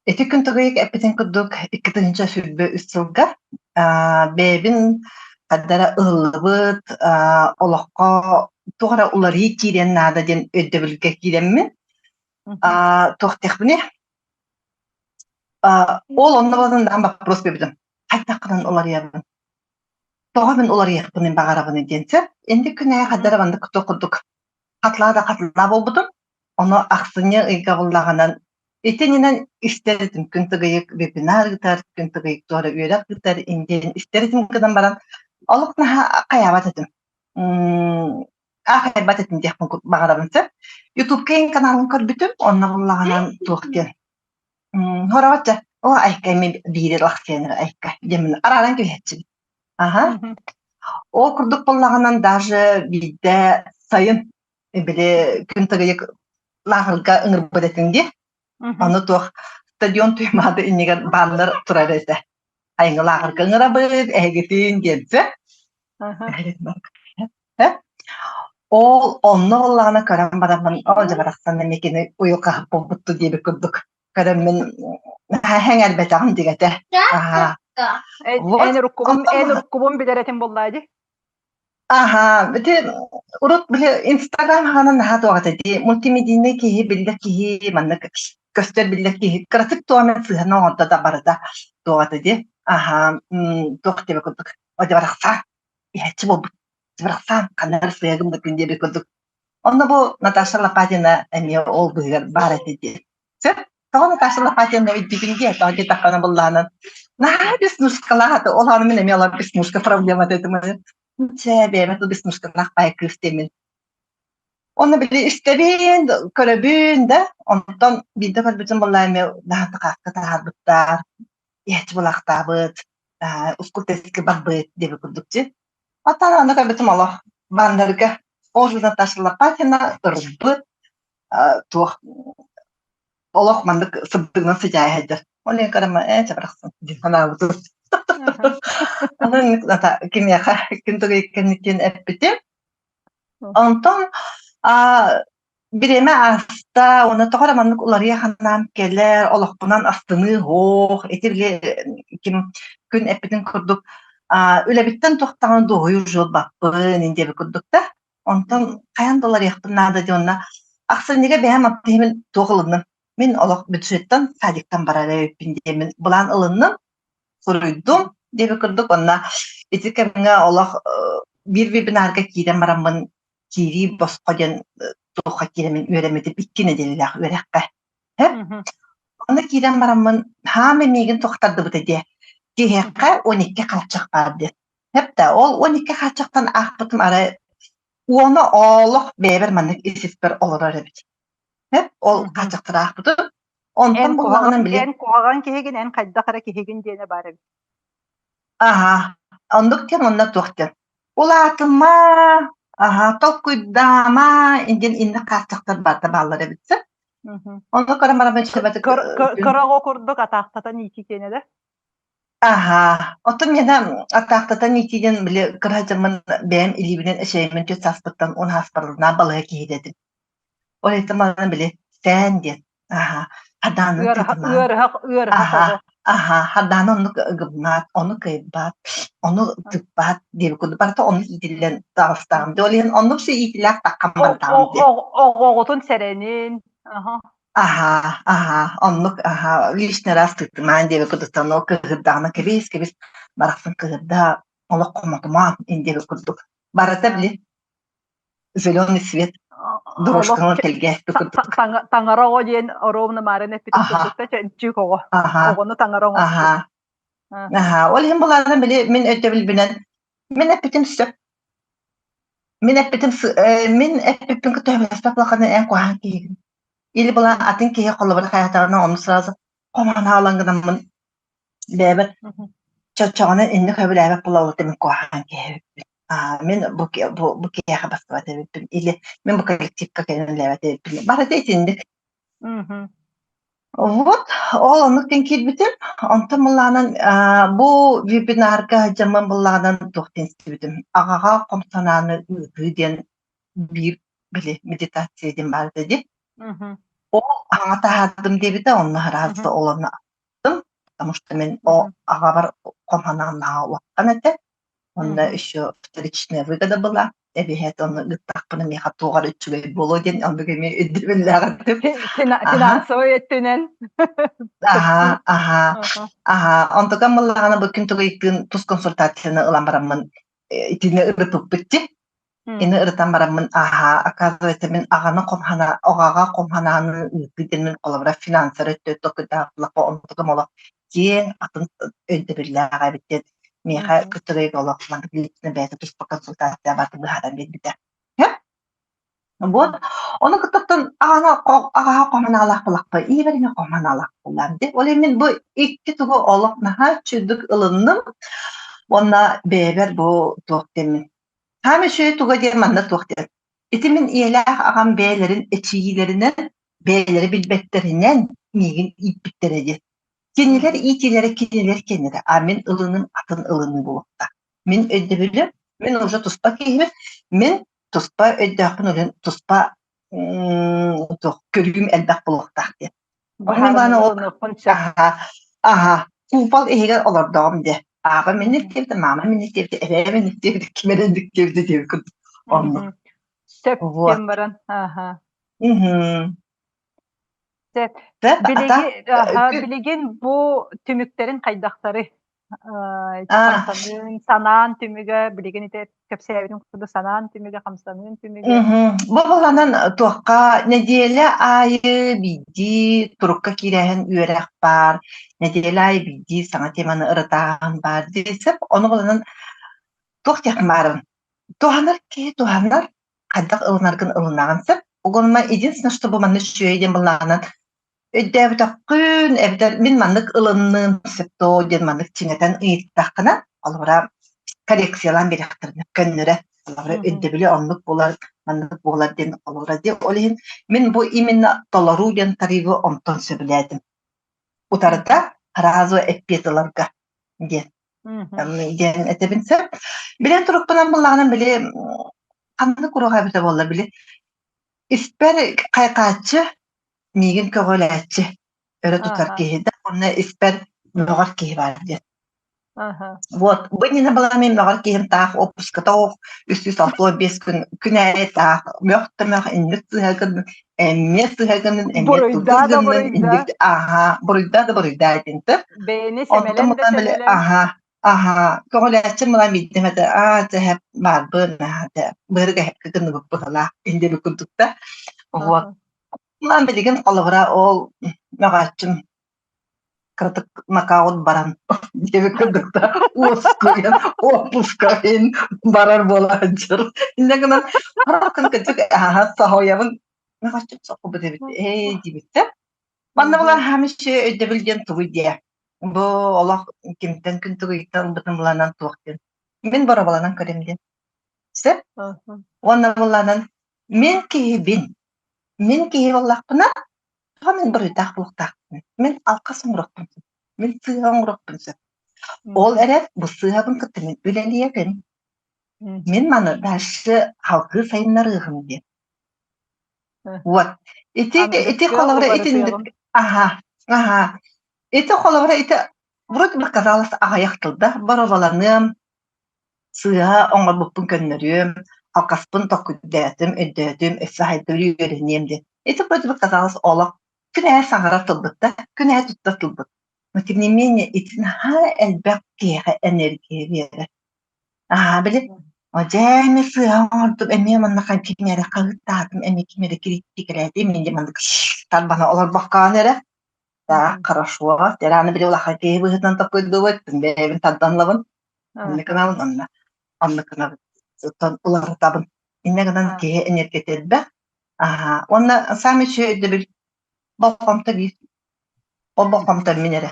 Ити күн тугуйук эппитин курдук 2023 сылга бэйэбин хардара ыһыллыбыт, олоххо туох эрэ уларыйыы киириэн наада диэн өйдөбүлгэ киирэммин, туох диэхпиний, ол онно буолан вопрос биэрбитим. Хайдаххынан уларыйабын? Тоҕо мин уларыйыахпын баҕарабын диэн сөп. Инник күн аайы хардара маннык курдук хатылаа да хатылаа буолбутум. Ону ахсынньы ыйга буллаҕынан итининэн истэр этим күн тыгыйык вебинар ыытар, күн тыгыйык туора үөрэх ыытар диэн истэр этим гынан баран олох наһаа хайаабат этим. Аахайбат этим диэхпин баҕарабын сөп. Ютубка эн каналын көрбүтүм, онно буллаҕынан туох диэн. Хороватча, о айка эми биири лахсианыр айка диэмин арааран кэбиһэччибин. Аха. Ол курдук буллаҕынан даже биирдэ сайын били күн тыгыйык лааҕырга ыҥырбыт этиҥ дии. Ону туох стадион Туймаада иннигэр бааннар турар этэ. Айыҥы лааҕырга ыҥырабыт, эһигитин диэнсэ. Ол онно буоллаҕына көрөн бараммын, оо дьэ барахсан эмиэ кини уйулҕаһыт буолбуттуу диэбит курдук көрөммүн сэҥээрбэтэҕим дигэтэ. Аһаа. Вот. Эн уруккубун эн уруккубун билэр этим буоллаа дии. Аһаа, ити урут били Инстаграм хаанан наһаа туох этэ дии, мультимедийнай киһи, биллэр киһи, маннык көстөр биллэр киһи, кыратык туох сыһыана оҥордо да барыта туох этэ дии. Аһаа, туох диэбит курдук, о дьэ барахсан, иһээччи буолбут, барахсан, ханна эрэ сыһыа гыммытын диэбит курдук. Онно бу Наташа Лопатина эмиэ ол быыһыгар баар этэ дии. Сөп? Тоҕо Наташа Лопатина өйдүүбүн диэ, тоҕо диэтэххинэ быллаанан наһаа беснушкалаах аты, ол ааны мин эмиэ олор беснушка проблемата этим. Чэ, бэйэбэ тыл беснушкалаах баай кыыс диэммин. Онно били истэбин, көрөбүн да, онтон биирдэ көрбүтүм буоллаа эмиэ наһаа тахаакка таһаарбыттар, иһээччи булаахтаабыт, ускул тэскэ барбыт диэбит курдук дии. Оттон аны көрбүтүм олох баннерга ол Наташа Лопатина ырбыт туох олох маннык сырдыгынан сыдьаайа сылдьар. Ол иһин көрөммө ээ чэ барахсан диэн санаабытым. Онон кимиэхэ ким тугу кэнниттэн эппитим. Онтон бириэмэ ааста, уонна тоҕо эрэ маннык уларыйа санаам кэлэр, олохпунан астыныы суох, ити били ким күн эппитин курдук үлэбиттэн туох даҕаны дуоһуйуу жуолбаппын диэбит курдук да. Онтон хайаан да уларыйыахпын наада диэн уонна ахсынньыга бэйэм аттыһымын туох ылынным. Мин олох бюджеттан, садиктан барар эбиппин диэммин былаан ылынным, суруйдум диэбит курдук. Онно ити кэмҥэ олох биир вебинарга киирэн бараммын киирии босхо диэн туохха киирэммин үөрэммитим 2 нэдиэлэлээх үөрэххэ. Онно киирэн бараммын хаам миигин тохтардыбыта диэ. Киһиэхэ 12 хааччах баар диэн. Хэп да, ол 12 хааччахтан аахпытым арай уона олох бэйэбэр маннык ис-испэр олорор эбит. Хэп, ол хааччахтары аахпытым. Онтон Эн буллаҕынан куһаҕан били эн куһаҕан киһигин, эн хайдах эрэ киһигин диэнэ баар эбит. Аһа, оннук диэн онно туох диэн. Улаатыма, аһа, толкуйдаама диэн инник хааччахтар барыта бааллар эбит. Онно көрөн баран Кыра оҕо курдук атаахтатан иитии киэнэ да? Аһаа, оттон миэнэ атаахтатан иитиинэн били кыра дьоммун бэйэм илиибинэн эчэйэммин түөрт сааспыттан 10 сааспарынан балыһа киһитэ этим. Ол иһин манан били сээн диэн аһаа хадаанын Ыарыһах тыытымаан ыарыһах ыарыһах аһаа оҕо. аһаа хадааны оннук гымнаат, ону кыайбат, ону тыыппат диэбит курдук барыта оннук иитиллэн таҕыстаҕым дии. Ол иһин оннук си иитилээх таххан бардаҕым дии. Оҕоҕутун сэрэнин. Аха. Аһаа, аһаа, оннук аһаа, лишний раз тыытымаан диэбит курдуктан ол кыыһырдаҕына кэбис, кэбис, барахсан кыыһырда, олох хомотумаан ин диэбит курдук. Барыта били зеленый свет Олох дорожканан тэлгээспит курдук. таҥара оҕо диэн оруобуна маарын эппитин Аһаа, курдук да чэнчик оҕо. аһаа, Оҕону таҥара оҥостуу. аһаа, аһаа. Ол иһин былаана били мин өйдөбүлбүнэн мин эппитим сөп. Мин эппитим мин эппиппин кытта сөбүлэспэт улаханы эн куһаҕан киһигин. Или была атын киһи холобура хайатаҕына ону сразу хомоон хаалан гынаммын бэйэбэр чоччоҕуна инник сөбүлээбэт буолабыт мин куһаҕан киһи эбиппин. Аа, мин бу бу бу киһиэхэ бастыбат эбиппин или мин бу коллективка кэлэн үлэлээбэт эбиппин. Барыта итинник. Вот, ол оннук диэн киирбитим. Онтон былаанан бу вебинарга дьаммын былаанан туох диэн истибитим. Аҕаҕа хом санааны ыытыы диэн биир били медитация диэн баар этэ дии. Ол аҥа таһаардым диэбитэ, онно сразу ол онно потому что мин о аҕабар хом санаам наһаа улахан этэ. Онно еще вторичная выгода была. Эбиһээт онно ыыттахпына миэхэ туох эрэ үчүгэй буолуо диэн оннук эмиэ өйдөбүллээх этим. Аха. Финансовый өттүнэн. Аха, аха, аха. Онтукам буоллаҕына бу күн тугуйдыын тус консультацияны ылан бараммын итини ырыппыппыт дии. Ини ырытан бараммын аһаа, оказывается, мин аҕаны хомхана оҕаҕа хомханааны ыытыы диэн мин холобура финансер өттө токуйдаахлаппа онтукам олох киэҥ атын өйдөбүллээх эбит диэн миэхэ кытырыйга олох маннык лично бэйэтэ туспа консультация барыта быһааран биэрбитэ. Вот. Ону кыттаттан аҕана аҕаһа хоманаалаах булахпа иибэриҥэ хоманаалаах буллаам дии. Ол иһин мин бу икки тугу олох наһаа үчүгдүк ылынным уонна бэйэбэр бу туох диэммин Хаам үчүгэй туга диэн манна туох диэн. Ити мин ийэлээх аҕам бэйэлэрин эчийиилэринэн, бэйэлэрэ билбэттэринэн миигин ииппиттэрэ диэн. Кинилэр иитиилэрэ кинилэр киэннэрэ, а мин ылыным атын ылыныы буолуохтаах. Мин өйдөбүлүм, мин уже туспа киһибин, мин туспа өйдөөхпүн үлэн туспа туох көрүүм элбэх буолуохтаах диэн. Быһаарыныы ылыныахпын сөп. Аха, аха, куупал иһигэр олордоҕум дии. Аҕа минник диэбитэ, маама минник диэбитэ, эбээ минник диэбитэ, ким эрэ инник диэбитэ диэбит курдук. Оннук. Сөп Вот. диэн баран. Аха. Мгм. Сөп. Сөп, а так Билигин, аха, билигин бу түмүктэрин хайдахтарый? Хамсаныын, санаан түмүгэ, билигин ити кэпсээбитим курдук санаан түмүгэ, хамсаныын түмүгэ. Бу буланан туохха нэдиэлэ аайы биирдии турукка киирээһин үөрэх баар, нэдиэлэ аайы биирдии саҥа теманы ырытааһын баар диэсэп. Ону буланан туох диэххин баарын. Туһанар киһи туһанар, хайдах ылынаргын ылынаҕын сөп. Угунма единственное, что бу манна үчүгэй диэн былаанан Өйдөөбөтөххүн эбэтэр мин маннык ылынным сөп дуо диэн маннык чиҥэтэн ыйыттаххына, холобура, коррекциялаан биэриэхтэринэ көннөрө, холобура, өйдөбүлэ оннук буолар, маннык буолар диэн холобура дии. Ол иһин мин бу именно толоруу диэн тарыыбы онтон сөбүлээтим. Утарыта сразу эппиэт ыларга диэн диэн этэбин сөп. Билэн турукпунан буллаҕына били ханнык уруок эбитэ буолла били испэр хайҕааччы Миигин көҕүлээччи, өрө тутар киһи да, уонна испэр мөҕөр киһи баар диэн. Вот, бу иннинэ была мин мөҕөр киһим таах отпуската оох 365 күн күн аайы таах мөх да мөх инник сыһа гыннын, эмиэ сыһа гыннын, эмиэ Буруйдаа тутус да гыннын, буруйдаа. инник аһаа, буруйдаа да буруйдаа диэн Бэйэни Онтон сэмэлэн да мутан били сэмэлэн. аһаа, аһаа, көҕүлээччим мылан биирдэм этэ, аа, дьэ эһэп баарбын, аа, дьэ, быһырга эһэпкэ гынныбыт быһалаах, индиэбит курдук да. Вот. Мам билигин холобура ол мөҕөөччүм кыратык нокаут баран диэбит курдук да уоскуйан уоппускайын барар буолааччыр. Инньэ гынан хараххын кырдьык аһа соһуйабын мөҕөөччүм соккубут эбит ээ диэбиттэр. Манна булан хаамышы өйдөбүл диэн тугуй диэ. Бу олох кимтэн күн тугуйтан ылбытын буланан туох диэн. Мин бороболонон көрүм диэн. Сөп? Уонна буланан мин киһибин Мин киһи буоллахпына, тоҕо мин буруйдаах буолуохтаахпын? Мин алҕас оҥоруохпун сөп, мин сыыһа оҥоруохпун сөп. Ол эрэн бу сыыһабын кытта мин үлэлиэбин. Мин маны дальше салгыы сайыннарыаҕым диэн. Вот. Ити ити Аныгыскы холобура итинник уларытыаҕым. аха аха ити холобура ити вроде бы казалось аҕыйах тыл да бороваланыам Сыыһа оҥорбуппун көннөрүөм, алҕаспын толкуйдаатым, өйдөөтүм, өссө хайдыы үөрэниэм диэн. Ити вроде бы казалось олох күн аайы саҥарар тылбыт да, күн аайы туттар тылбыт. Но тем не менее ити наһаа элбэх киһиэхэ энергия биэрэр. Аа, били дьэ эмиэ сыыһа оҥордум, эмиэ манна ким эрэ хаһыытаатым, эмиэ ким эрэ кириитикэлээтим, мин дьэ маннык тарбана олорбоккоон эрэ. Так, хорошо. Дьэ, аны били улахан киһи быһыытынан толкуйдуубут, бэйэбин тардан ылабын. Оннук гынабын онно. Оннук гынабын. Оттон уларытабын. Инньэ гынан киһи энергията элбэх. Аһаа. Уонна саамай үчүгэй өйдөбүл болҕомто биир. Ол болҕомто мин эрэ.